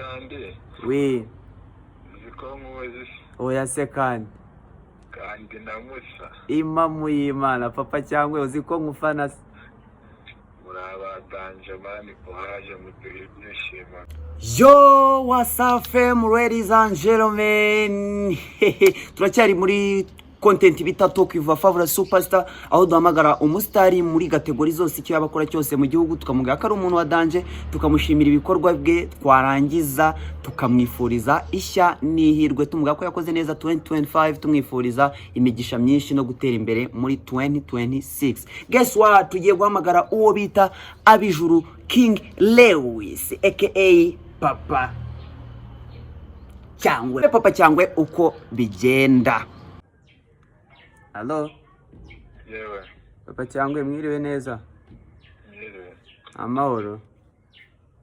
Kandi Oui. Uzi ko nkuzi se? Oya se kandi. Kandi na Musa. Imamu y'Imana, Papa Cyangwe, uzi ko nkufana se? Muri aba danger man, courage, muduha ibyishimo. Yo, what's up fam, ladies and gentlemen? Turacyari muri content bita Talk with Favora Superstar, aho duhamagara umusitari muri category zose, icyo yaba akora cyose mu gihugu, tukamubwira ko ari umuntu wa danger, tukamushimira ibikorwa bwe, twarangiza tukamwifuriza ishya n'ihirwe, tumubwira ko yakoze neza 2025, tumwifuriza imigisha myinshi no gutera imbere muri 2026. Guess what? Tugiye guhamagara uwo bita Abijuru King Lewis aka Papa Cyangwe. Papa Cyangwe, uko bigenda? Halo? Yewe. Papa Cyangwe, mwiriwe neza? Mwiriwe. Amahoro?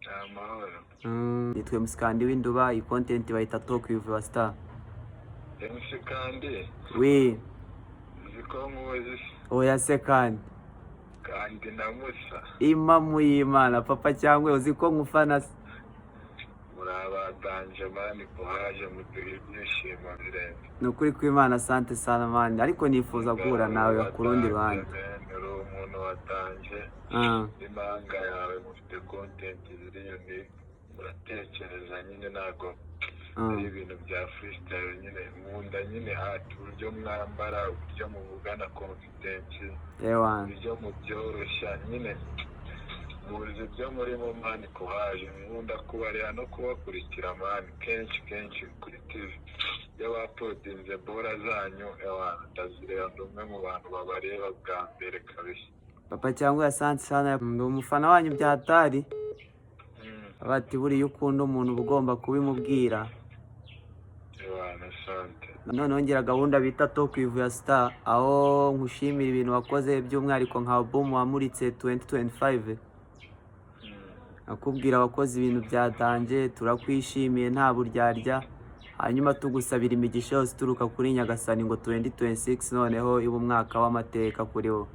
Ni amahoro. Nitwe Musikandi w'Induba, iyi content bayita Talk with your Star. MC Kandi. Oui. Uzi ko nkuzi se? Oya se kandi. Kandi na Musa. Imamu y'Imana, Papa Cyangwe, uzi ko nkufana se? Muri aba danger man, courage, muduha ibyishimo birenze. Ni ukuri kw'Imana, asante sana man, ariko nifuza guhura nawe ku rundi ruhande. Uri umuntu wa danger. Impanga yawe mufite content ziri unique, muratekereza nyine, ntabwo ari ibintu bya freestyle nyine. Nkunda nyine art, uburyo mwambara, uburyo muvugana confidence, Ewana. uburyo mubyoroshya nyine, muzi ibyo murimo man. Courage, nkunda kubareba no kubakurikira man, kenshi kenshi kuri TV iyo bauploadinze bora zanyu, ewana, ndazireba, ndi umwe mu bantu babareba bwa mbere kabisa. Papa Cyangwe, asante sana, ndi umufana wanyu bya hatari. Bati buriya ukunda umuntu uba ugomba kubimubwira. Ewana, asante. Noneho ngira gahunda bita Talk with your Star, aho nkushimira ibintu wakoze, by'umwihariko nka album wamuritse 2025, akubwira wakoze ibintu bya danger, turakwishimiye nta buryarya, hanyuma tugusabira imigisha yose ituruka kuri Nyagasani ngo 2026 noneho ibe umwaka w'amateka kuri wowe.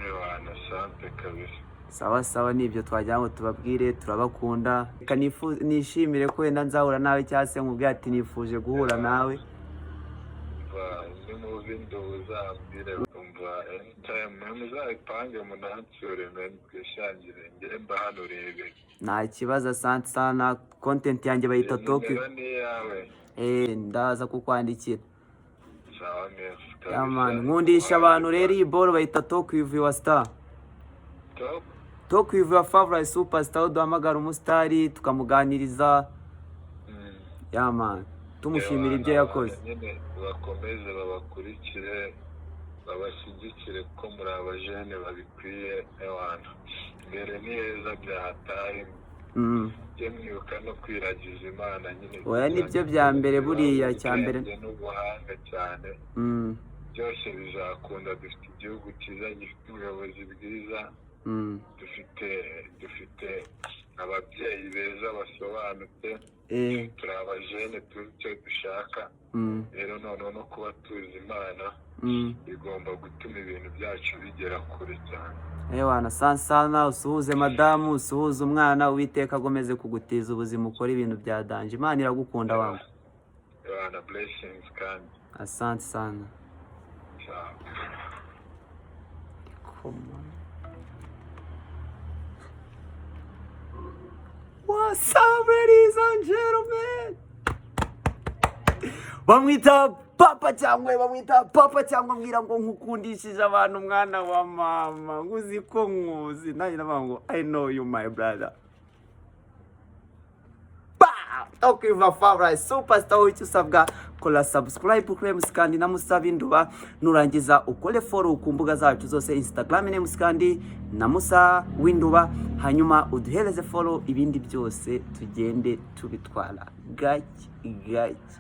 Ewana, asante kabisa. Sawa sawa, nibyo twagira ngo tubabwire, turabakunda. Reka nishimire ko wenda nzahura nawe, cyangwa se nkubwire ati nifuje guhura nawe. Umva, nimuva indobo uzambwire, umva, anytime muzayipange munansure man, twishangire, ngere mba hano urebe. Nta kibazo, asante sana. Content yanjye bayita Talk. Nimero ni iyawe? Eh, ndaza kukwandikira. Sawa, merci. Yeah man, nkundisha abantu rero iyi ball bayita Talk with your Star. Top. Talk with your favorite superstar, aho duhamagara umusitari tukamuganiriza. Yeah man, tumushimira ibyo yakoze. Nyine bakomeze babakurikire, babashyigikire, kuko muri abajene babikwiye. Ewana, mbere ni heza bya hatari. Mujye mwibuka no kwiragiza Imana nyine. Oya, nibyo bya mbere buriya, cya mbere. Ubwenge n'ubuhanga cyane, byose bizakunda. Dufite igihugu cyiza gifite ubuyobozi bwiza. Dufite ababyeyi beza basobanutse. Turi abajene tuzi icyo dushaka. Rero noneho no kuba tuzi Imana bigomba gutuma ibintu byacu bigera kure cyane. Ewana, sansana, usuhuze madamu, usuhuze umwana, Uwiteka agomeze kugutiza ubuzima, ukora ibintu bya danger, Imana iragukunda wangu. Ewana, blessings kandi. Asante sana. Ciao. Come on. What's up, ladies and gentlemen? Bamwita Papa Cyangwa bamwita Papa Cyangwa, mbwira ngo nkukundishije abantu, mwana wa mama, nguzi ko nkuzi nanjye ndavuga ngo I know you, my brother. Talk with a favorite superstar, icyo usabwa, kora subscribe kuri Musikandi na Musa Binduba, nurangiza ukore follow ku mbuga zacu zose, Instagram ni Musikandi na Musa Winduba, hanyuma uduhereze follow, ibindi byose tugende tubitwara gake gake.